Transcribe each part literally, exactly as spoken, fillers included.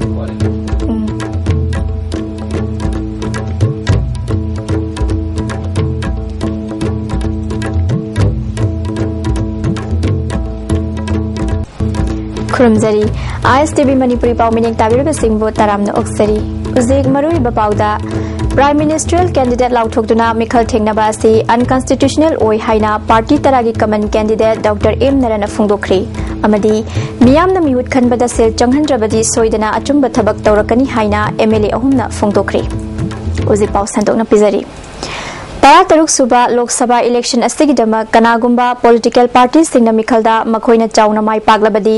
ꯎꯝ꯫ ꯈꯨꯔꯨꯝꯖꯔꯤ꯫ ꯑꯥꯏ ꯑꯦꯁ T V Manipuri ꯄꯥꯎ ꯃꯤꯠꯌꯦꯡ ꯇꯥꯕꯤꯔꯤꯕꯁꯤꯡꯕꯨ ꯇꯔꯥꯝꯅ ꯑꯣꯛꯆꯔꯤ꯫ ꯍꯧꯖꯤꯛ ꯃꯔꯨꯑꯣꯏꯕ ꯄꯥꯎꯗ, Prime Ministerial candidate ꯂꯥꯎꯊꯣꯛꯇꯨꯅ ꯃꯤꯈꯜ ꯊꯦꯡꯅꯕ ꯑꯁꯤ unconstitutional ꯑꯣꯏ ꯍꯥꯏꯅ party ꯇꯔꯥꯒꯤ common candidate Doctor ꯑꯦꯝ ꯅꯔꯥꯅ ꯐꯣꯡꯗꯣꯛꯈ꯭ꯔꯦ꯫ ꯑꯃꯗꯤ ꯃꯤꯌꯥꯝꯅ ꯃꯤꯍꯨꯠ ꯈꯟꯕꯗ ꯁꯦꯜ ꯆꯪꯍꯟꯗ꯭ꯔꯕꯗꯤ ꯁꯣꯏꯗꯅ ꯑꯆꯨꯝꯕ ꯊꯕꯛ ꯇꯧꯔꯛꯀꯅꯤ ꯍꯥꯏꯅ ꯑꯦꯝ ꯑꯦꯜ ꯑꯦ ꯑꯍꯨꯝꯅ ꯐꯣꯡꯗꯣꯛꯈ꯭ꯔꯦ꯫ ꯍꯧꯖꯤꯛ ꯄꯥꯎ ꯁꯟꯗꯣꯛꯅ ꯄꯤꯖꯔꯤ꯫ ꯇꯔꯥꯇꯔꯨꯛ ꯁꯨꯕ ꯂꯣꯛ ꯁꯚꯥ election ꯑꯁꯤꯒꯤꯗꯃꯛ ꯀꯅꯥꯒꯨꯝꯕ political party ꯁꯤꯡꯅ ꯃꯤꯈꯜꯗ ꯃꯈꯣꯏꯅ ꯆꯥꯎꯅ ꯃꯥꯏ ꯄꯥꯛꯂꯕꯗꯤ,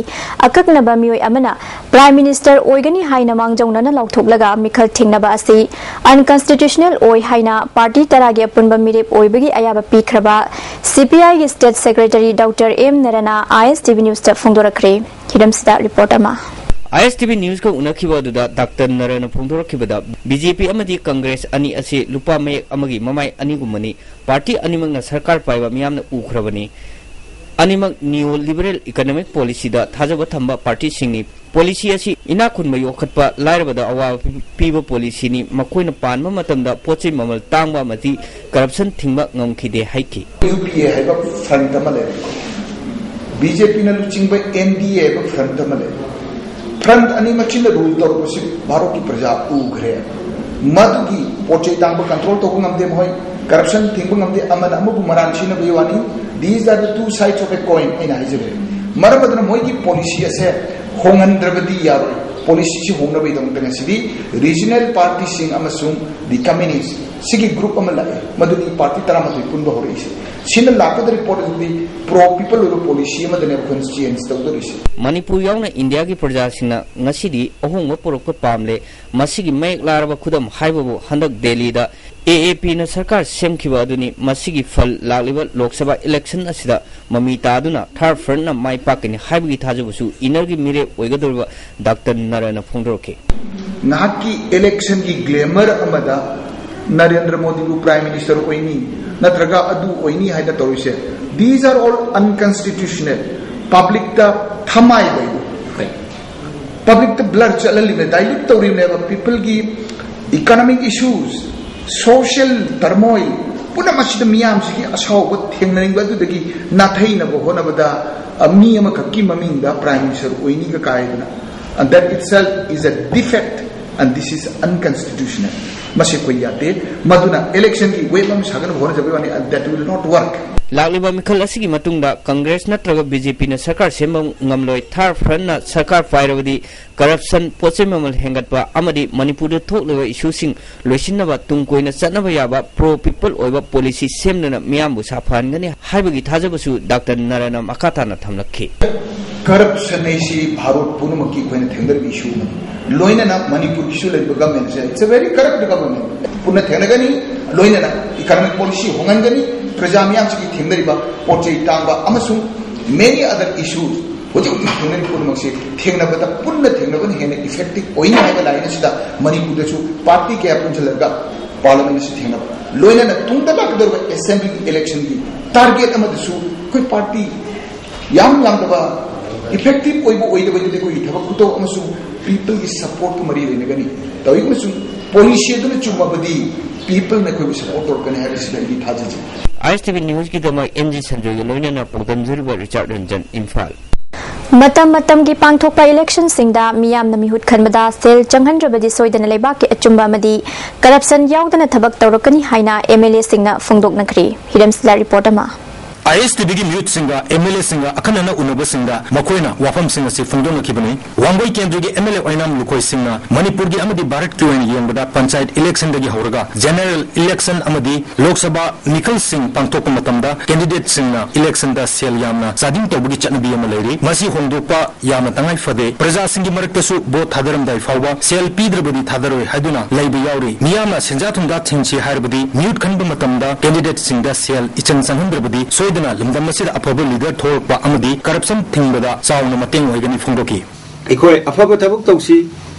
ꯑꯀꯛꯅꯕ ꯃꯤꯑꯣꯏ ꯑꯃꯅ Prime Minister ꯑꯣꯏꯒꯅꯤ ꯍꯥꯏꯅ ꯃꯥꯡꯖꯧꯅꯅ ꯂꯥꯎꯊꯣꯛꯂꯒ ꯃꯤꯈꯜ ꯊꯦꯡꯅꯕ ꯑꯁꯤ unconstitutional ꯑꯣꯏ ꯍꯥꯏꯅ party ꯇꯔꯥꯒꯤ ꯑꯄꯨꯟꯕ ꯃꯤꯔꯦꯞ ꯑꯣꯏꯕꯒꯤ ꯑꯌꯥꯕ ꯄꯤꯈ꯭ꯔꯕ ꯁꯤ ꯄꯤ ꯑꯥꯏꯒꯤ state secretary Doctor ꯑꯦꯝ ꯅꯔꯥꯅ ꯑꯥꯏ ꯑꯦꯁ ꯇꯤ ꯚꯤ ꯅ꯭ꯌꯨꯁꯇ ꯐꯣꯡꯗꯣꯔꯛꯈ꯭ꯔꯦ꯫ ꯍꯤꯔꯝꯁꯤꯗ report ꯑꯃ꯫ ꯑꯥꯏ ꯑꯦꯁ ꯇꯤ ꯚꯤ ꯅ꯭ꯌꯨꯁꯀ ꯎꯅꯈꯤꯕ ꯑꯗꯨꯗ ꯗꯥꯛꯇꯔ ꯅꯔꯥꯅ ꯐꯣꯡꯗꯣꯔꯛꯈꯤꯕꯗ, ꯕꯤ ꯖꯦ ꯄꯤ ꯑꯃꯗꯤ ꯀꯪꯒ꯭ꯔꯦꯁ ꯑꯅꯤ ꯑꯁꯤ ꯂꯨꯄꯥ ꯃꯌꯦꯛ ꯑꯃꯒꯤ ꯃꯃꯥꯏ ꯑꯅꯤꯒꯨꯝꯕꯅꯤ꯫ Party ꯑꯅꯤꯃꯛꯅ ꯁꯔꯀꯥꯔ ꯄꯥꯏꯕ ꯃꯤꯌꯥꯝꯅ ꯎꯈ꯭ꯔꯕꯅꯤ꯫ ꯑꯅꯤꯃꯛ neo liberal economic policyꯗ ꯊꯥꯖꯕ ꯊꯝꯕ partyꯁꯤꯡꯅꯤ꯫ Policy ꯑꯁꯤ ꯏꯅꯥꯛ ꯈꯨꯟꯕ ꯌꯣꯛꯈꯠꯄ, ꯂꯥꯏꯔꯕꯗ ꯑꯋꯥꯕ ꯄꯤ-, ꯄꯤꯕ policyꯅꯤ꯫ ꯃꯈꯣꯏꯅ ꯄꯥꯟꯕ ꯃꯇꯝꯗ ꯄꯣꯠ ꯆꯩ ꯃꯃꯜ ꯇꯥꯡꯕ ꯑꯃꯗꯤ corruption ꯊꯤꯡꯕ ꯉꯝꯈꯤꯗꯦ ꯍꯥꯏꯈꯤ꯫ ꯌꯨ ꯄꯤ ꯑꯦ ꯍꯥꯏꯕ front ꯑꯃ ꯂꯩꯔꯦ꯫ ꯕꯤ ꯖꯦ ꯄꯤꯅ ꯂꯨꯆꯤꯡꯕ ꯑꯦꯟ ꯗꯤ ꯑꯦ ꯍꯥꯏꯕ front ꯑꯃ ꯂꯩꯔꯦ꯫ Front ꯑꯅꯤꯃꯛꯁꯤꯅ rule ꯇꯧꯔꯛꯄꯁꯤ ꯚꯥꯔꯠꯀꯤ ꯄ꯭ꯔꯖꯥ ꯎꯈ꯭ꯔꯦ꯫ ꯃꯗꯨꯒꯤ ꯄꯣꯠ ꯆꯩ ꯇꯥꯡꯕ control ꯇꯧꯕ ꯉꯝꯗꯦ ꯃꯈꯣꯏ, corruption ꯊꯤꯡꯕ ꯉꯝꯗꯦ, ꯑꯃꯅ ꯑꯃꯕꯨ ꯃꯔꯥꯟ ꯁꯤꯟꯅꯕꯒꯤ ꯋꯥꯅꯤ꯫ These are the two sides of a coin ꯑꯩꯅ ꯍꯥꯏꯖꯕꯅꯤ꯫ ꯃꯔꯝ ꯑꯗꯨꯅ ꯃꯣꯏꯒꯤ policy ꯑꯁꯦ ꯍꯣꯡꯍꯟꯗ꯭ꯔꯕꯗꯤ ꯌꯥꯔꯣꯏ꯫ Policyꯁꯤ ꯍꯣꯡꯅꯕꯒꯤꯗꯃꯛꯇ ꯉꯁꯤꯗꯤ regional partyꯁꯤꯡ ꯑꯃꯁꯨꯡ the communist ꯁꯤꯒꯤ group ꯑꯃ ꯂꯥꯛꯑꯦ, ꯃꯗꯨꯗꯤ party ꯇꯔꯥꯃꯥꯊꯣꯏ ꯄꯨꯟꯕ ꯍꯧꯔꯛꯏꯁꯦ꯫ ꯁꯤꯅ ꯂꯥꯛꯀꯗꯧꯔꯤ ꯄꯣꯠ ꯑꯗꯨꯗꯤ pro people ꯑꯣꯏꯕ policy ꯑꯃꯗꯅꯦꯕ ꯑꯩꯈꯣꯏꯅ change ꯇꯧꯗꯧꯔꯤꯁꯦ꯫ ꯃꯅꯤꯄꯨꯔ ꯌꯥꯎꯅ ꯏꯟꯗꯤꯌꯥꯒꯤ ꯄ꯭ꯔꯖꯥꯁꯤꯡꯅ ꯉꯁꯤꯗꯤ ꯑꯍꯣꯡꯕ ꯄꯨꯔꯛꯄ ꯄꯥꯝꯂꯦ꯫ ꯃꯁꯤꯒꯤ ꯃꯌꯦꯛ ꯂꯥꯔꯕ ꯈꯨꯗꯝ ꯍꯥꯏꯕꯕꯨ ꯍꯟꯗꯛ ꯗꯦꯜꯂꯤꯗ ꯑꯦ ꯑꯦ ꯄꯤꯅ ꯁꯔꯀꯥꯔ ꯁꯦꯝꯈꯤꯕ ꯑꯗꯨꯅꯤ꯫ ꯃꯁꯤꯒꯤ ꯐꯜ ꯂꯥꯛꯂꯤꯕ ꯂꯣꯛ ꯁꯚꯥ election ꯑꯁꯤꯗ ꯃꯃꯤ ꯇꯥꯗꯨꯅ third frontꯅ ꯃꯥꯏ ꯄꯥꯛꯀꯅꯤ ꯍꯥꯏꯕꯒꯤ ꯊꯥꯖꯕꯁꯨ innerꯒꯤ ꯃꯤꯔꯦꯞ ꯑꯣꯏꯒꯗꯧꯔꯤꯕ ꯗꯥꯛꯇꯔ ꯅꯔꯥꯅ ꯐꯣꯡꯗꯣꯔꯛꯈꯤ꯫ ꯉꯥꯏꯍꯥꯛꯀꯤ electionꯒꯤ glamour ꯑꯃꯗ ꯅꯔꯦꯟꯗ꯭ꯔ ꯃꯣꯗꯤꯕꯨ Prime Minister ꯑꯣꯏꯅꯤ ꯅꯠꯇ꯭ꯔꯒ ꯑꯗꯨ ꯑꯣꯏꯅꯤ ꯍꯥꯏꯅ ꯇꯧꯔꯤꯁꯦ, these are all unconstitutional꯫ Publicꯇ ꯊꯃꯥꯏ ꯂꯩ꯫ ꯄꯕ꯭ꯂꯤꯛꯇ ꯕ꯭ꯂꯔ ꯆꯠꯍꯜꯂꯤꯕꯅꯦ, ꯗꯥꯏꯂ꯭ꯌꯨꯠ ꯇꯧꯔꯤꯕꯅꯦꯕ꯫ ꯄꯤꯄꯜꯒꯤ ꯏꯀꯣꯅꯣꯃꯤꯛ ꯏꯁꯨꯁ, ꯁꯣꯁꯤꯌꯦꯜ ꯇꯔꯃꯣꯏꯜ ꯄꯨꯝꯅꯃꯛꯁꯤꯗ ꯃꯤꯌꯥꯝꯁꯤꯒꯤ ꯑꯁꯥꯎꯕ ꯊꯦꯡꯅꯅꯤꯡꯕ ꯑꯗꯨꯗꯒꯤ ꯅꯥꯊꯩꯅꯕ ꯍꯣꯠꯅꯕꯗ, ꯑ, ꯃꯤ ꯑꯃꯈꯛꯀꯤ ꯃꯃꯤꯡꯗ ꯄ꯭ꯔꯥꯏꯝ ꯃꯤꯅꯤꯁꯇꯔ ꯑꯣꯏꯅꯤꯒ ꯀꯥꯏꯗꯅ, and that itself is a defect and this is unconstitutional. ꯃꯁꯤ ꯑꯩꯈꯣꯏ ꯌꯥꯗꯦ꯫ ꯃꯗꯨꯅ ꯏꯂꯦꯛꯁꯟꯒꯤ ꯋꯦꯕ ꯑꯃ ꯁꯥꯒꯠꯅꯕ ꯍꯣꯠꯅꯖꯕꯒꯤ ꯋꯥꯅꯤ, and that will not work. ꯂꯥꯛꯂꯤꯕ ꯃꯤꯈꯜ ꯑꯁꯤꯒꯤ ꯃꯇꯨꯡꯗ ꯀꯪꯒ꯭ꯔꯦꯁ ꯅꯠꯇ꯭ꯔꯒ ꯕꯤ ꯖꯦ ꯄꯤꯅ ꯁꯔꯀꯥꯔ ꯁꯦꯝꯕ ꯉꯝꯂꯣꯏ꯫ ꯊꯥꯔꯗ ꯐ꯭ꯔꯟꯠꯅ ꯁꯔꯀꯥꯔ ꯄꯥꯏꯔꯕꯗꯤ ꯀꯔꯞꯁꯟ, ꯄꯣꯠꯆꯩ ꯃꯃꯜ ꯍꯦꯟꯒꯠꯄ ꯑꯃꯗꯤ ꯃꯅꯤꯄꯨꯔꯗ ꯊꯣꯛꯂꯤꯕ ꯏꯁꯨꯁꯤꯡ ꯂꯣꯏꯁꯤꯟꯅꯕ ꯇꯨꯡ ꯀꯣꯏꯅ ꯆꯠꯅꯕ ꯌꯥꯕ ꯄ꯭ꯔꯣ ꯄꯤꯄꯜ ꯑꯣꯏꯕ ꯄꯣꯂꯤꯁꯤ ꯁꯦꯝꯗꯨꯅ ꯃꯤꯌꯥꯝꯕꯨ ꯁꯥꯐꯍꯟꯒꯅꯤ ꯍꯥꯏꯕꯒꯤ ꯊꯥꯖꯕꯁꯨ ꯗꯥꯛꯇꯔ ꯅꯔꯥꯅ ꯃꯈꯥ ꯇꯥꯅ ꯊꯝꯂꯛꯈꯤ꯫ ꯀꯔꯞꯁꯟ ꯍꯥꯏꯁꯤ ꯚꯥꯔꯠ ꯄꯨꯝꯅꯃꯛꯀꯤ ꯑꯩꯈꯣꯏꯅ ꯊꯦꯡꯅꯔꯤꯕ ꯏꯁꯨ ꯑꯃꯅꯤ꯫ ꯂꯣꯏꯅꯅ ꯃꯅꯤꯄꯨꯔꯒꯤꯁꯨ ꯂꯩꯔꯤꯕ ꯒꯃꯦꯟꯁꯦ, it's a very corrupt government꯫ ꯄꯨꯟꯅ ꯊꯦꯡꯅꯒꯅꯤ, ꯂꯣꯏꯅꯅ ꯏꯀꯣꯅꯣꯃꯤꯛ ꯄꯣꯂꯤꯁꯤ ꯍꯣꯡꯍꯟꯒꯅꯤ, ꯄ꯭ꯔꯖꯥ ꯃꯤꯌꯥꯝꯁꯤꯒꯤ ꯊꯦꯡꯅꯔꯤꯕ ꯄꯣꯠ ꯆꯩ ꯇꯥꯡꯕ ꯑꯃꯁꯨꯡ many other issues, ꯍꯧꯖꯤꯛ ꯍꯧꯖꯤꯛ ꯊꯦꯡꯅꯔꯤꯕ ꯄꯨꯝꯅꯃꯛꯁꯤ ꯊꯦꯡꯅꯕꯗ, ꯄꯨꯟꯅ ꯊꯦꯡꯅꯕꯅ ꯍꯦꯟꯅ ꯏꯐꯦꯛꯇꯤꯚ ꯑꯣꯏꯅꯤ ꯍꯥꯏꯕ ꯂꯥꯏꯟ ꯑꯁꯤꯗ ꯃꯅꯤꯄꯨꯔꯗꯁꯨ ꯄꯥꯔꯇꯤ ꯀꯌꯥ ꯄꯨꯟꯁꯤꯜꯂꯒ ꯄꯥꯔꯂꯤꯌꯥꯃꯦꯟ ꯑꯁꯤ ꯊꯦꯡꯅꯕ, ꯂꯣꯏꯅꯅ ꯇꯨꯡꯗ ꯂꯥꯛꯀꯗꯧꯔꯤꯕ ꯑꯦꯁꯦꯝꯕ꯭ꯂꯤꯒꯤ ꯏꯂꯦꯛꯁꯟꯒꯤ ꯇꯥꯔꯒꯦꯠ ꯑꯃꯗꯁꯨ ꯑꯩꯈꯣꯏ ꯄꯥꯔꯇꯤ ꯌꯥꯝ ꯌꯥꯝꯗꯕ, ꯏꯐꯦꯛꯇꯤꯚ ꯑꯣꯏꯕ ꯑꯣꯏꯗꯕꯗꯨꯗꯤ ꯑꯩꯈꯣꯏꯒꯤ ꯊꯕꯛ ꯈꯨꯇꯧ ꯑꯃꯁꯨꯡ ꯄꯤꯄꯜꯒꯤ ꯁꯄꯣꯔꯠꯀ ꯃꯔꯤ ꯂꯩꯅꯒꯅꯤ꯫ ꯇꯧꯏꯒꯨꯝꯕꯁꯨꯡ ꯄꯣꯂꯤꯁꯤ ꯑꯗꯨꯅ ꯆꯨꯝꯃꯕꯗꯤ ꯄꯤꯄꯜꯅ ꯑꯩꯈꯣꯏꯕꯨ ꯁꯄꯣꯔꯠ ꯇꯧꯔꯛꯀꯅꯤ ꯍꯥꯏꯕꯁꯤꯗ ꯑꯩꯗꯤ ꯊꯥꯖꯖꯩ꯫ ꯑꯥꯏ ꯑꯦꯁ ꯇꯤ ꯚꯤ ꯅ꯭ꯌꯨꯁꯀꯤꯗꯃꯛ ꯑꯦꯝ ꯖꯤ ꯁꯟꯖꯣꯏꯒ ꯂꯣꯏꯅꯅ ꯄꯥꯎꯗꯝꯖꯔꯤꯕ ꯔꯤꯆꯥꯔꯗ ꯔꯟꯖꯟ, ꯏꯝꯐꯥꯜ꯫ ꯃꯇꯝ ꯃꯇꯝꯒꯤ ꯄꯥꯡꯊꯣꯛꯄ ꯏꯂꯦꯛꯁꯟꯁꯤꯡꯗ ꯃꯤꯌꯥꯝꯅ ꯃꯤꯍꯨꯠ ꯈꯟꯕꯗ ꯁꯦꯜ ꯆꯪꯍꯟꯗ꯭ꯔꯕꯗꯤ ꯁꯣꯏꯗꯅ ꯂꯩꯕꯥꯛꯀꯤ ꯑꯆꯨꯝꯕ ꯑꯃꯗꯤ ꯀꯔꯞꯁꯟ ꯌꯥꯎꯗꯅ ꯊꯕꯛ ꯇꯧꯔꯛꯀꯅꯤ ꯍꯥꯏꯅ ꯑꯦꯝ ꯑꯦꯜ ꯑꯦꯁꯤꯡꯅ ꯐꯣꯡꯗꯣꯛꯅꯈ꯭ꯔꯦ꯫ ꯍꯤꯔꯝꯁꯤꯂꯥ ꯔꯤꯄꯣꯔꯠ ꯑꯃ꯫ ꯑꯥꯏ ꯑꯦꯁ ꯇꯤ ꯚꯤꯒꯤ ꯃꯤꯍꯨꯠꯁꯤꯡꯒ ꯑꯦꯝ ꯑꯦꯜ ꯑꯦꯁꯤꯡꯒ ꯑꯈꯟꯅꯅ ꯎꯅꯕꯁꯤꯡꯗ ꯃꯈꯣꯏꯅ ꯋꯥꯐꯝꯁꯤꯡ ꯑꯁꯤ ꯐꯣꯡꯗꯣꯛꯅꯈꯤꯕꯅꯤ꯫ ꯋꯥꯡꯒꯣꯏ ꯀꯦꯟꯗ꯭ꯔꯒꯤ ꯑꯦꯝ ꯑꯦꯜ ꯑꯦ ꯑꯣꯏꯅꯥꯝ ꯂꯨꯈꯣꯏ ꯁꯤꯡꯅ ꯃꯅꯤꯄꯨꯔꯒꯤ ꯑꯃꯗꯤ ꯚꯥꯔꯠꯀꯤ ꯑꯣꯏꯅ ꯌꯦꯡꯕꯗ ꯄꯟꯆꯥꯌꯠ ꯏꯂꯦꯛꯁꯟꯗꯒꯤ ꯍꯧꯔꯒ ꯖꯦꯅꯔꯦꯜ ꯏꯂꯦꯛꯁꯟ ꯑꯃꯗꯤ ꯂꯣꯛ ꯁꯚꯥ ꯃꯤꯈꯜꯁꯤꯡ ꯄꯥꯡꯊꯣꯛꯄ ꯃꯇꯝꯗ ꯀꯦꯟꯗꯤꯗꯦꯠꯁꯤꯡꯅ ꯏꯂꯦꯛꯁꯟꯗ ꯁꯦꯜ ꯌꯥꯝꯅ ꯆꯥꯗꯤꯡ ꯇꯧꯕꯒꯤ ꯆꯠꯅꯕꯤ ꯑꯃ ꯂꯩꯔꯤ꯫ ꯃꯁꯤ ꯍꯣꯡꯗꯣꯛꯄ ꯌꯥꯝꯅ ꯇꯉꯥꯏ ꯐꯗꯦ꯫ ꯄ꯭ꯔꯖꯥꯁꯤꯡꯒꯤ ꯃꯔꯛꯇꯁꯨ ꯚꯣꯠ ꯊꯥꯗꯔꯝꯗꯥꯏ ꯐꯥꯎꯕ ꯁꯦꯜ ꯄꯤꯗ꯭ꯔꯕꯗꯤ ꯊꯥꯗꯔꯣꯏ ꯍꯥꯏꯗꯨꯅ ꯂꯩꯕ ꯌꯥꯎꯔꯤ꯫ ꯃꯤꯌꯥꯝꯅ ꯁꯦꯟꯖꯥ ꯊꯨꯝꯖꯥ ꯊꯤꯡꯁꯤ ꯍꯥꯏꯔꯕꯗꯤ ꯃꯤꯍꯨꯠ ꯈꯟꯕ ꯃꯇꯝꯗ ꯀꯦꯟꯗꯤꯗꯦꯠꯁꯤꯡꯗ ꯁꯦꯜ ꯏꯆꯪ ꯆꯪꯍꯟꯗ꯭ꯔꯕꯗꯤ ꯁꯣꯏꯗꯅ ꯂꯝꯗꯝ ꯑꯁꯤꯗ ꯑꯐꯕ ꯂꯤꯗꯔ ꯊꯣꯛꯂꯛꯄ ꯑꯃꯗꯤ ꯀꯔꯞꯁꯟ ꯊꯤꯡꯕꯗ ꯆꯥꯎꯅ ꯃꯇꯦꯡ ꯑꯣꯏꯒꯅꯤ ꯐꯣꯡꯗꯣꯛꯈꯤ꯫ ꯑꯩꯈꯣꯏ ꯑꯐꯕ ꯊꯕꯛ ꯇꯧꯁꯤ,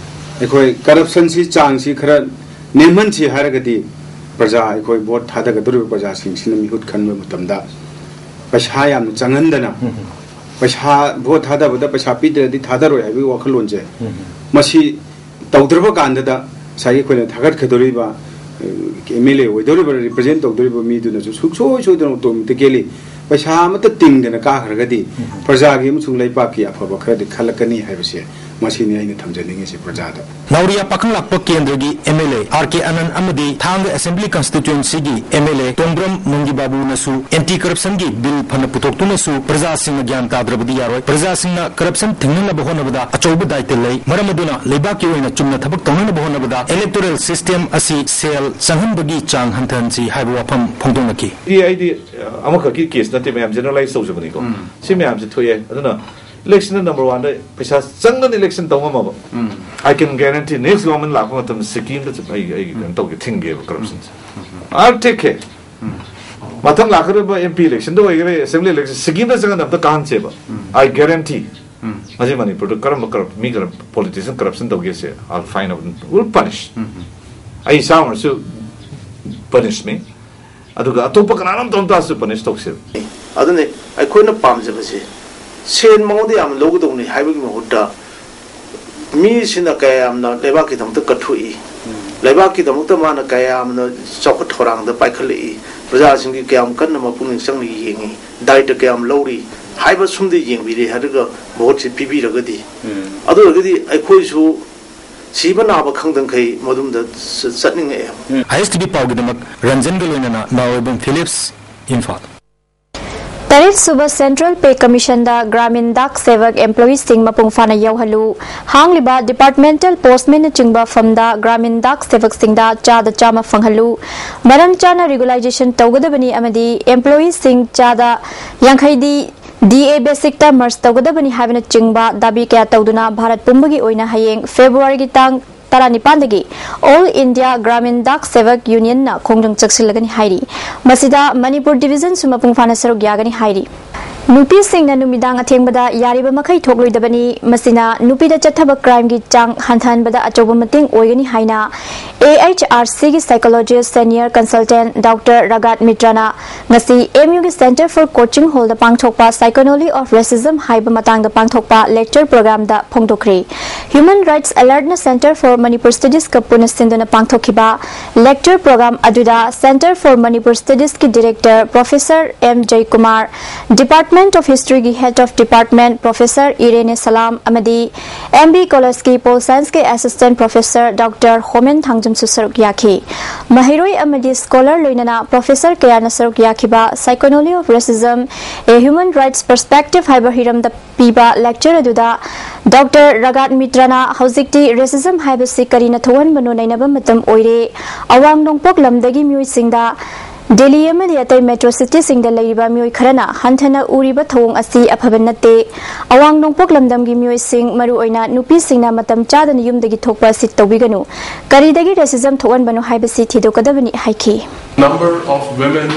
ꯑꯩꯈꯣꯏ ꯀꯔꯞꯁꯟꯁꯤ ꯆꯥꯡꯁꯤ ꯈꯔ ꯅꯦꯝꯍꯟꯁꯤ ꯍꯥꯏꯔꯒꯗꯤ ꯄ꯭ꯔꯖꯥ, ꯑꯩꯈꯣꯏ ꯚꯣꯠ ꯊꯥꯗꯒꯗꯧꯔꯤꯕ ꯄ꯭ꯔꯖꯥꯁꯤꯡꯁꯤꯅ ꯃꯤꯍꯨꯠ ꯈꯟꯕ ꯃꯇꯝꯗ ꯄꯩꯁꯥ ꯌꯥꯝꯅ ꯆꯪꯍꯟꯗꯅ ꯄꯩꯁꯥ, ꯚꯣꯠ ꯊꯥꯗꯕꯗ ꯄꯩꯁꯥ ꯄꯤꯗ꯭ꯔꯗꯤ ꯊꯥꯗꯔꯣꯏ ꯍꯥꯏꯕꯒꯤ ꯋꯥꯈꯜꯂꯣꯟꯁꯦ, ꯃꯁꯤ ꯇꯧꯗ꯭ꯔꯕ ꯀꯥꯟꯗꯗ ꯉꯁꯥꯏꯒꯤ ꯑꯩꯈꯣꯏꯅ ꯊꯥꯒꯠꯀꯗꯧꯔꯤꯕ ꯑꯦꯝ ꯑꯦꯜ ꯑꯦ ꯑꯣꯏꯗꯧꯔꯤꯕ, ꯔꯤꯄ꯭ꯔꯖꯦꯟ ꯇꯧꯗꯧꯔꯤꯕ ꯃꯤꯗꯨꯅꯁꯨ ꯁꯨꯡꯁꯣꯏ ꯁꯣꯏꯗꯅ ꯑꯣꯇꯣꯃꯦꯇꯤꯀꯦꯂꯤ ꯄꯩꯁꯥ ꯑꯃꯠꯇ ꯇꯤꯡꯗꯅ ꯀꯥꯈ꯭ꯔꯒꯗꯤ ꯄ꯭ꯔꯖꯥꯒꯤ ꯑꯃꯁꯨꯡ ꯂꯩꯕꯥꯛꯀꯤ ꯑꯐꯕ ꯈꯔꯗꯤ ꯈꯜꯂꯛꯀꯅꯤ ꯍꯥꯏꯕꯁꯦ, ꯃꯁꯤꯅꯤ ꯑꯩꯅ ꯊꯝꯖꯅꯤꯡꯉꯤꯁꯦ ꯄ꯭ꯔꯖꯥꯗ꯫ ꯅꯥꯎꯔꯤꯌꯥ ꯄꯥꯈꯪꯂꯥꯛꯄ ꯀꯦꯟꯗ꯭ꯔꯒꯤ M L A R K ꯑꯅꯟ ꯑꯃꯗꯤ ꯊꯥꯡꯒ ꯑꯦꯁꯦꯝꯕ꯭ꯂꯤ ꯀꯟꯁꯇꯤꯇ꯭ꯌꯨꯑꯦꯟꯁꯤꯒꯤ ꯑꯦꯝ ꯑꯦꯜ ꯑꯦ ꯇꯣꯡꯕ꯭ꯔꯝ ꯃꯨꯡꯒꯤ ꯕꯥꯕꯨꯅꯁꯨ ꯑꯦꯟꯇꯤ ꯀꯔꯞꯁꯟꯒꯤ ꯕꯤꯜ ꯐꯅ ꯄꯨꯊꯣꯛꯇꯨꯅꯁꯨ ꯄ꯭ꯔꯖꯥꯁꯤꯡꯅ ꯒ꯭ꯌꯥꯟ ꯇꯥꯗ꯭ꯔꯕꯗꯤ ꯌꯥꯔꯣꯏ꯫ ꯄ꯭ꯔꯖꯥꯁꯤꯡꯅ ꯀꯔꯞꯁꯟ ꯊꯤꯡꯅꯅꯕ ꯍꯣꯠꯅꯕꯗ ꯑꯆꯧꯕ ꯗꯥꯏꯇ ꯂꯩ꯫ ꯃꯔꯝ ꯑꯗꯨꯅ ꯂꯩꯕꯥꯛꯀꯤ ꯑꯣꯏꯅ ꯆꯨꯝꯅ ꯊꯕꯛ ꯇꯧꯅꯅꯕ ꯍꯣꯠꯅꯕꯗ ꯏꯂꯦꯛꯇꯣꯔꯦꯜ ꯁꯤꯁꯇꯦꯝ ꯑꯁꯤ ꯁꯦꯜ ꯆꯪꯍꯟꯕꯒꯤ ꯆꯥꯡ ꯍꯟꯊꯍꯟꯁꯤ ꯍꯥꯏꯕ ꯋꯥꯐꯝ ꯐꯣꯡꯗꯣꯛꯅꯈꯤ꯫ ꯑꯩꯗꯤ, ꯑꯩꯗꯤ ꯑ, ꯑꯃꯈꯛꯀꯤ ꯀꯦꯁ ꯅꯠꯇꯦ, ꯃꯌꯥꯝ ꯖꯦꯅꯔꯦꯂꯥꯏꯁ ꯇꯧꯖꯕꯅꯤꯀꯣ꯫ ꯁꯤ ꯃꯌꯥꯝꯁꯦ ꯊꯣꯛꯑꯦ꯫ ꯑꯗꯨꯅ ꯏꯂꯦꯛꯁꯟꯗ ꯅꯝꯕꯔ ꯋꯥꯟꯗ ꯄꯩꯁꯥ ꯆꯪꯗꯅ ꯏꯂꯦꯛꯁꯟ ꯇꯧ ꯉꯝꯃꯕ, I can guarantee next government ꯂꯥꯛꯄ ꯃꯇꯝꯗ ꯁꯤꯀꯤꯝꯗ ꯆꯠ-, ꯑꯩ, ꯑꯩ ꯀꯩꯅꯣ ꯇꯧꯒꯦ, ꯊꯤꯡꯒꯦꯕ ꯀꯔꯞꯁꯟꯁꯦ꯫ I'll take care. ꯃꯊꯪ ꯂꯥꯛꯀꯗꯕ ꯑꯦꯝ ꯄꯤ ꯏꯂꯦꯛꯁꯟꯗ ꯑꯣꯏꯒꯦꯔꯥ, ꯑꯦꯁꯦꯝꯕ꯭ꯂꯤ ꯏꯂꯦꯛꯁꯟ, ꯁꯤꯀꯤꯝꯗ ꯆꯪꯉꯒ ꯑꯝꯇ ꯀꯥꯍꯟꯁꯦꯕ꯫ I guarantee. ꯃꯁꯤ ꯃꯅꯤꯄꯨꯔꯗ ꯀꯔꯝꯕ ꯀꯔꯞ-, ꯃꯤ ꯀꯔꯞ-, ꯄꯣꯂꯤꯇꯤꯁꯤꯌꯟ ꯀꯔꯞꯁꯟ ꯇꯧꯒꯦꯁꯦ, I'll find out, will punish. ꯑꯩ ꯏꯁꯥꯃꯛꯁꯨ ꯄꯅꯤꯁ ꯃꯤ꯫ ꯑꯗꯨꯒ ꯑꯇꯣꯞꯄ ꯀꯅꯥꯅꯣꯝꯇ ꯑꯝꯇꯁꯨ ꯄꯅꯤꯁ ꯇꯧꯁꯦꯕ꯫ ꯑꯗꯨꯅꯤ ꯑꯩꯈꯣꯏꯅ ꯄꯥꯝꯖꯕꯁꯦ, ꯁꯦꯟ ꯃꯉꯣꯟꯗ ꯌꯥꯝꯅ ꯂꯧꯒꯗꯧꯕꯅꯤ ꯍꯥꯏꯕꯒꯤ ꯃꯍꯨꯠꯇ, ꯃꯤꯁꯤꯅ ꯀꯌꯥ ꯌꯥꯝꯅ ꯂꯩꯕꯥꯛꯀꯤꯗꯃꯛꯇ ꯀꯠꯊꯣꯛꯏ, ꯂꯩꯕꯥꯛꯀꯤꯗꯃꯛꯇ ꯃꯥꯅ ꯀꯌꯥ ꯌꯥꯝꯅ ꯆꯥꯎꯈꯠ ꯊꯧꯔꯥꯡꯗ ꯄꯥꯏꯈꯠꯂꯛꯏ, ꯄ꯭ꯔꯖꯥꯁꯤꯡꯒꯤ ꯀꯌꯥꯝ ꯀꯟꯅ ꯃꯄꯨꯛꯅꯤꯡ ꯆꯪꯅ ꯌꯦꯡꯉꯤ, ꯗꯥꯏꯇ ꯀꯌꯥꯝ ꯂꯧꯔꯤ ꯍꯥꯏꯕ ꯁꯨꯝꯗ ꯌꯦꯡꯕꯤꯔꯦ ꯍꯥꯏꯔꯒ ꯚꯣꯠꯁꯤ ꯄꯤꯕꯤꯔꯒꯗꯤ, ꯑꯗꯨ ꯑꯣꯏꯔꯒꯗꯤ ꯑꯩꯈꯣꯏꯁꯨ ꯁꯤꯕ ꯅꯥꯕ ꯈꯪꯗꯈꯩ ꯃꯗꯨꯝꯗ ꯆ-, ꯆꯠꯅꯤꯡꯉꯛꯑꯦ꯫ ꯑꯥꯏ ꯑꯦꯁ ꯇꯤ ꯚꯤ ꯄꯥꯎꯒꯤꯗꯃꯛ ꯔꯟꯖꯟꯒ ꯂꯣꯏꯅꯅ ꯅꯥꯎꯔꯩꯕꯝ ꯐꯤꯂꯤꯞꯁ, ꯏꯝꯐꯥꯜ꯫ ꯇꯔꯦꯠ ꯁꯨꯕ ꯁꯦꯟꯇ꯭ꯔꯦꯜ ꯄꯦ ꯀꯃꯤꯁꯟꯗ ꯒ꯭ꯔꯥꯃꯤꯟ ꯗꯥꯛ ꯁꯦꯚꯛ ꯑꯦꯝꯄ꯭ꯂꯣꯌꯤꯁꯤꯡ ꯃꯄꯨꯡ ꯐꯥꯅ ꯌꯧꯍꯜꯂꯨ꯫ ꯍꯥꯡꯂꯤꯕ ꯗꯤꯄꯥꯔꯠꯃꯦꯟꯇꯦꯜ ꯄꯣꯁꯃꯦꯟꯅꯆꯤꯡꯕ ꯐꯝꯗ ꯒ꯭ꯔꯥꯃꯤꯟ ꯗꯥꯛ ꯁꯦꯚꯛꯁꯤꯡꯗ ꯆꯥꯗ ꯆꯥꯝꯃ ꯐꯪꯍꯜꯂꯨ꯫ ꯃꯔꯝ ꯆꯥꯅ ꯔꯤꯒꯨꯂꯥꯏꯖꯦꯁꯟ ꯇꯧꯒꯗꯕꯅꯤ ꯑꯃꯗꯤ ꯑꯦꯝꯄ꯭ꯂꯣꯌꯤꯁꯤꯡ ꯆꯥꯗ ꯌꯥꯡꯈꯩꯗꯤ ꯗꯤ ꯑꯦ ꯕꯦꯁꯤꯛꯇ ꯃꯔꯁ ꯇꯧꯒꯗꯕꯅꯤ ꯍꯥꯏꯕꯅꯆꯤꯡꯕ ꯗꯥꯕꯤ ꯀꯌꯥ ꯇꯧꯗꯨꯅ ꯚꯥꯔꯠ ꯄꯨꯝꯕꯒꯤ ꯑꯣꯏꯅ ꯍꯌꯦꯡ ꯐꯦꯕ꯭ꯔꯨꯋꯥꯔꯤꯒꯤ ꯇꯥꯡ ꯇꯔꯥꯅꯤꯄꯥꯟꯗꯒꯤ ꯑꯣꯜ ꯏꯟꯗꯤꯌꯥ ꯒ꯭ꯔꯥꯃꯤꯟ ꯗꯥꯛ ꯁꯦꯚꯛ ꯌꯨꯅꯤꯌꯟꯅ ꯈꯣꯡꯖꯪ ꯆꯪꯁꯤꯜꯂꯒꯅꯤ ꯍꯥꯏꯔꯤ꯫ ꯃꯁꯤꯗ ꯃꯅꯤꯄꯨꯔ ꯗꯤꯕꯤꯖꯟꯁꯨ ꯃꯄꯨꯡ ꯐꯥꯅ ꯁꯔꯨꯛ ꯌꯥꯒꯅꯤ ꯍꯥꯏꯔꯤ꯫ ꯅꯨꯄꯤꯁꯤꯡꯅ ꯅꯨꯃꯤꯗꯥꯡ ꯑꯊꯦꯡꯕꯗ ꯌꯥꯔꯤꯕ ꯃꯈꯩ ꯊꯣꯛꯂꯣꯏꯗꯕꯅꯤ꯫ ꯃꯁꯤꯅ ꯅꯨꯄꯤꯗ ꯆꯠꯊꯕ crimeꯒꯤ ꯆꯥꯡ ꯍꯟꯊꯍꯟꯕꯗ ꯑꯆꯧꯕ ꯃꯇꯦꯡ ꯑꯣꯏꯒꯅꯤ ꯍꯥꯏꯅ AHRCꯒꯤ psychologist senior consultant Doctor Ragat Mitraꯅ ꯉꯁꯤ MUꯒꯤ Center for Coaching Hallꯗ ꯄꯥꯡꯊꯣꯛꯄ Psychology of Racism ꯍꯥꯏꯕ ꯃꯇꯥꯡꯗ ꯄꯥꯡꯊꯣꯛꯄ lecture programꯗ ꯐꯣꯡꯗꯣꯛꯈ꯭ꯔꯦ꯫ Human Rights Alertꯅ Center for Manipur Studiesꯀ ꯄꯨꯟꯅ ꯁꯤꯟꯗꯨꯅ ꯄꯥꯡꯊꯣꯛꯈꯤꯕ lecture program ꯑꯗꯨꯗ Center for Manipur Studiesꯀꯤ director Professor M Jaykumar, Department of Historyꯒꯤ head of department Professor Irene Salam ꯑꯃꯗꯤ MB Collegeꯀꯤ Pol Scienceꯀꯤ assistant professor Doctor Homen ꯊꯥꯡꯖꯝꯁꯨ ꯁꯔꯨꯛ ꯌꯥꯈꯤ꯫ ꯃꯍꯩꯔꯣꯏ ꯑꯃꯗꯤ scholar ꯂꯣꯏꯅꯅ professor ꯀꯌꯥꯅ ꯁꯔꯨꯛ ꯌꯥꯈꯤꯕ Psychology of Racism, A Human Rights Perspective ꯍꯥꯏꯕ ꯍꯤꯔꯝꯗ ꯄꯤꯕ lecture ꯑꯗꯨꯗ Doctor Ragat Mitraꯅ ꯍꯧꯖꯤꯛꯇꯤ racism ꯍꯥꯏꯕꯁꯤ ꯀꯔꯤꯅ ꯊꯣꯛꯍꯟꯕꯅꯣ ꯅꯩꯅꯕ ꯃꯇꯝ ꯑꯣꯏꯔꯦ꯫ ꯑꯋꯥꯡ ꯅꯣꯡꯄꯣꯛ ꯂꯝꯗꯒꯤ ꯃꯤꯑꯣꯏꯁꯤꯡꯗ Delhi ꯑꯃꯗꯤ ꯑꯇꯩ metro citiesꯁꯤꯡꯗ ꯂꯩꯔꯤꯕ ꯃꯤꯑꯣꯏ ꯈꯔꯅ ꯍꯟꯊꯅ ꯎꯔꯤꯕ ꯊꯧꯑꯣꯡ ꯑꯁꯤ ꯑꯐꯕ ꯅꯠꯇꯦ꯫ ꯑꯋꯥꯡ ꯅꯣꯡꯄꯣꯛ ꯂꯝꯗꯝꯒꯤ ꯃꯤꯑꯣꯏꯁꯤꯡ, ꯃꯔꯨꯑꯣꯏꯅ ꯅꯨꯄꯤꯁꯤꯡꯅ ꯃꯇꯝ ꯆꯥꯗꯅ ꯌꯨꯝꯗꯒꯤ ꯊꯣꯛꯄ ꯑꯁꯤ ꯇꯧꯕꯤꯒꯅꯨ꯫ ꯀꯔꯤꯗꯒꯤ racism ꯊꯣꯛꯍꯟꯕꯅꯣ ꯍꯥꯏꯕꯁꯤ ꯊꯤꯗꯣꯛꯀꯗꯕꯅꯤ ꯍꯥꯏꯈꯤ꯫ Number of women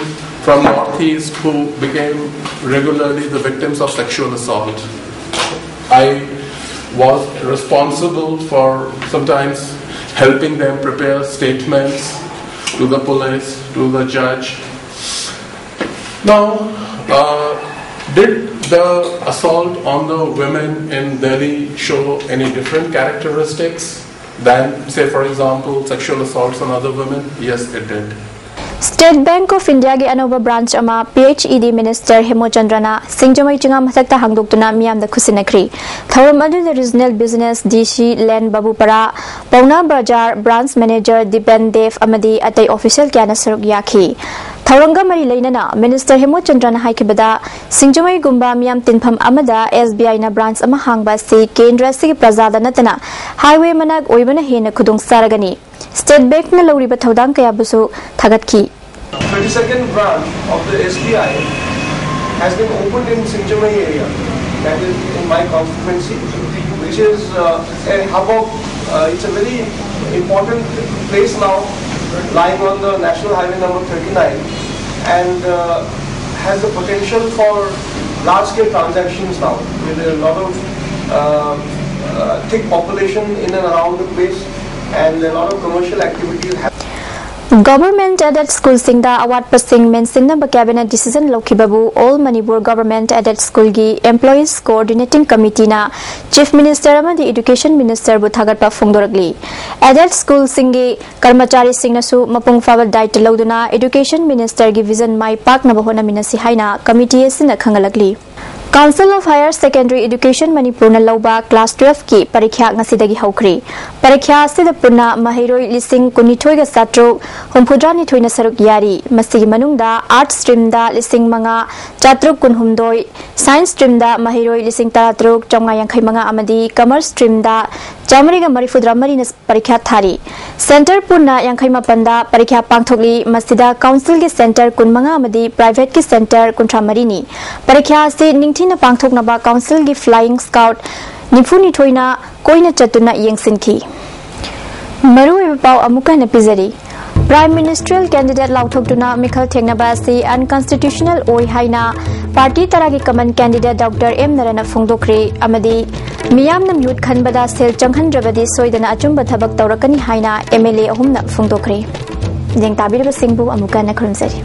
from Northeast who became regularly the victims of sexual assault. I was responsible for sometimes helping them prepare statements to the police, to the judge. Now, uh, did the assault on the women in Delhi show any different characteristics than, say, for example, sexual assaults on other women? Yes, it did. State Bank of Indiaꯒꯤ ꯑꯅꯧꯕ branch ꯑꯃ PHED minister ꯍꯦꯃꯣꯆꯟꯗ꯭ꯔꯅ ꯁꯤꯡꯖꯃꯩ ꯆꯤꯉꯥ ꯃꯊꯛꯇ ꯍꯥꯡꯗꯣꯛꯇꯨꯅ ꯃꯤꯌꯥꯝꯗ ꯈꯨꯠꯁꯤꯟꯅꯈ꯭ꯔꯤ꯫ ꯊꯧꯔꯝ ꯑꯗꯨꯗ regional business DC Len ꯕꯥꯕꯨꯄꯥꯔꯥ, ꯄꯥꯎꯅꯥ ꯕꯖꯥꯔ branch manager depend ꯗꯦꯕ ꯑꯃꯗꯤ ꯑꯇꯩ official ꯀꯌꯥꯅ ꯁꯔꯨꯛ ꯌꯥꯈꯤ꯫ ꯊꯧꯔꯝꯒ ꯃꯔꯤ ꯂꯩꯅꯅ minister ꯍꯦꯃꯣꯆꯟꯗ꯭ꯔꯅ ꯍꯥꯏꯈꯤꯕꯗ, ꯁꯤꯡꯖꯃꯩꯒꯨꯝꯕ ꯃꯤꯌꯥꯝ ꯇꯤꯟꯐꯝ ꯑꯃꯗ SBIꯅ branch ꯑꯃ ꯍꯥꯡꯕ ꯑꯁꯤ ꯀꯦꯟꯗ꯭ꯔ ꯑꯁꯤꯒꯤ ꯄ꯭ꯔꯖꯥꯗ ꯅꯠꯇꯅ highway ꯃꯅꯥꯛ ꯑꯣꯏꯕꯅ ꯍꯦꯟꯅ ꯈꯨꯗꯣꯡ ꯆꯥꯔꯒꯅꯤ꯫ State Bankꯅ ꯂꯧꯔꯤꯕ ꯊꯧꯗꯥꯡ ꯀꯌꯥꯕꯨꯁꯨ ꯊꯥꯒꯠꯈꯤ꯫ Twenty-second branch of the SBI has been opened in Singjamai area, that is in my constituency, which is uh, a hub of, uh, it's a very important place now, lying on the National Highway number thirty-nine, and uh, has the potential for Large scale transactions now with a lot of uh, uh, thick population in and around the place and a lot of commercial activities happening. Government aided schoolꯁꯤꯡꯗ ꯑꯋꯥꯠꯄꯁꯤꯡ ꯃꯦꯟꯁꯤꯟꯅꯕ cabinet decision ꯂꯧꯈꯤꯕꯕꯨ All Manipur Government Aided Schoolꯒꯤ Employees Coordinating Committeeꯅ Chief Minister ꯑꯃꯗꯤ Education Ministerꯕꯨ ꯊꯥꯒꯠꯄ ꯐꯣꯡꯗꯣꯔꯛꯂꯤ꯫ Aided schoolꯁꯤꯡꯒꯤ ꯀꯔꯃꯆꯥꯔꯤꯁꯤꯡꯅꯁꯨ ꯃꯄꯨꯡ ꯐꯥꯕ ꯗꯥꯏꯇ ꯂꯧꯗꯨꯅ Education Ministerꯒꯤ vision ꯃꯥꯏ ꯄꯥꯛꯅꯕ ꯍꯣꯠꯅꯃꯤꯟꯅꯁꯤ ꯍꯥꯏꯅ committee ꯑꯁꯤꯅ ꯈꯪꯍꯜꯂꯛꯂꯤ꯫ Council of Higher Secondary Education ꯃꯅꯤꯄꯨꯔꯅ ꯂꯧꯕ class twelveꯀꯤ ꯄꯔꯤꯈ꯭ꯌꯥ ꯉꯁꯤꯗꯒꯤ ꯍꯧꯈ꯭ꯔꯤ꯫ ꯄꯔꯤꯈ꯭ꯌꯥ ꯑꯁꯤꯗ ꯄꯨꯟꯅ ꯃꯍꯩꯔꯣꯏ ꯂꯤꯁꯤꯡ ꯀꯨꯟꯅꯤꯊꯣꯏꯒ ꯆꯥꯇ꯭ꯔꯨꯛ ꯍꯨꯝꯐꯨꯇꯔꯥꯅꯤꯊꯣꯏꯅ ꯁꯔꯨꯛ ꯌꯥꯔꯤ꯫ ꯃꯁꯤꯒꯤ ꯃꯅꯨꯡꯗ Arts streamꯗ ꯂꯤꯁꯤꯡ ꯃꯉꯥ ꯆꯥꯇ꯭ꯔꯨꯛ ꯀꯨꯟꯍꯨꯝꯗꯣꯏ, Science streamꯗ ꯃꯍꯩꯔꯣꯏ ꯂꯤꯁꯤꯡ ꯇꯔꯥꯇꯔꯨꯛ ꯆꯥꯝꯃꯉꯥ ꯌꯥꯡꯈꯩ ꯃꯉꯥ ꯑꯃꯗꯤ Commerce streamꯗ ꯆꯥꯃꯔꯤꯒ ꯃꯔꯤꯐꯨꯇꯔꯥ ꯃꯔꯤꯅ ꯄꯔꯤꯈ꯭ꯌꯥ ꯊꯥꯔꯤ꯫ Centre ꯄꯨꯟꯅ ꯌꯥꯡꯈꯩ ꯃꯥꯄꯟꯗ ꯄꯔꯤꯈ꯭ꯌꯥ ꯄꯥꯡꯊꯣꯛꯂꯤ꯫ ꯃꯁꯤꯗ councilꯒꯤ centre ꯀꯨꯟꯃꯉꯥ ꯑꯃꯗꯤ privateꯀꯤ centre ꯀꯨꯟꯊ꯭ꯔꯥ ꯃꯔꯤꯅꯤ꯫ ꯄꯔꯤꯈ꯭ꯌꯥ ꯑꯁꯤ ꯅꯤꯡꯊꯤꯅ ꯄꯥꯡꯊꯣꯛꯅꯕ councilꯒꯤ Flying Squad ꯅꯤꯐꯨꯅꯤꯊꯣꯏꯅ ꯀꯣꯏꯅ ꯆꯠꯇꯨꯅ ꯌꯦꯡꯁꯤꯟꯈꯤ꯫ ꯃꯔꯨꯑꯣꯏꯕ ꯄꯥꯎ ꯑꯃꯨꯛꯀ ꯍꯟꯅ ꯄꯤꯖꯔꯤ꯫ Prime Ministerial candidate ꯂꯥꯎꯊꯣꯛꯇꯨꯅ ꯃꯤꯈꯜ ꯊꯦꯡꯅꯕ ꯑꯁꯤ unconstitutional ꯑꯣꯏ ꯍꯥꯏꯅ party ꯇꯔꯥꯒꯤ common candidate Doctor ꯑꯦꯝ ꯅꯔꯥꯅ ꯐꯣꯡꯗꯣꯛꯈ꯭ꯔꯦ ꯑꯃꯗꯤ ꯃꯤꯌꯥꯝꯅ ꯃꯤꯍꯨꯠ ꯈꯟꯕꯗ ꯁꯦꯜ ꯆꯪꯍꯟꯗ꯭ꯔꯕꯗꯤ ꯁꯣꯏꯗꯅ ꯑꯆꯨꯝꯕ ꯊꯕꯛ ꯇꯧꯔꯛꯀꯅꯤ ꯍꯥꯏꯅ MLA ꯑꯍꯨꯝꯅ ꯐꯣꯡꯗꯣꯛꯈ꯭ꯔꯦ꯫ ꯌꯦꯡ ꯇꯥꯕꯤꯔꯤꯕꯁꯤꯡꯕꯨ ꯑꯃꯨꯛꯀ ꯍꯟꯅ ꯈꯨꯔꯨꯝꯖꯔꯤ꯫